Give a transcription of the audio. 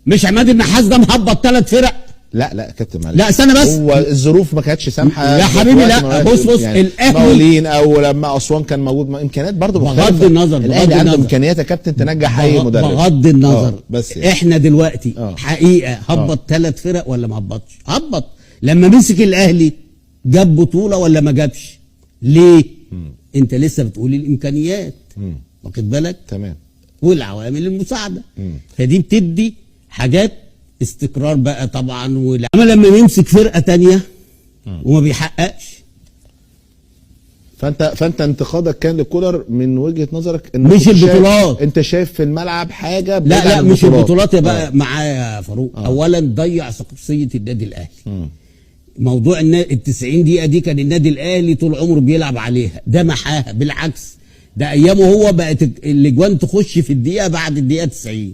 مش عماد النحاس ده مهبط ثلاث فرق؟ لا لا يا كابتن معلش، لا، استنى بس. هو الظروف ما كانتش سامحه يا في حبيبي وقت لا، من الأوقات. بص بص، يعني الأهلي- مقاولين او لما اسوان كان موجود، ما امكانيات برضه بغض مختلفة. النظر، بغض الاهلي عنده النظر. امكانيات يا كابتن تنجح اي مدرب. بغض النظر، بس يعني. احنا دلوقتي حقيقة هبط ثلاث فرق ولا ما هبطش؟ هبط. لما مسك الاهلي جاب بطوله ولا ما جابش؟ ليه؟ انت لسه بتقول الامكانيات، واخد بالك؟ تمام. والعوامل المساعدة، فدي بتدي حاجات استقرار بقى طبعا. اما لما يمسك فرقه تانية وما بيحققش. فانت انتقادك كان لكولر من وجهه نظرك ان مش كنت شايف- البطولات. انت شايف في الملعب حاجة لا بعيد لا عن مش البطولات يا بقى معايا يا فاروق. اولا ضيع شخصية النادي الاهلي. موضوع ال 90 دقيقة دي كان النادي الاهلي طول عمره بيلعب عليها، ده محاها. بالعكس، ده ايامه هو بقت الاجوان تخش في الدقيقة بعد الدقيقة 90.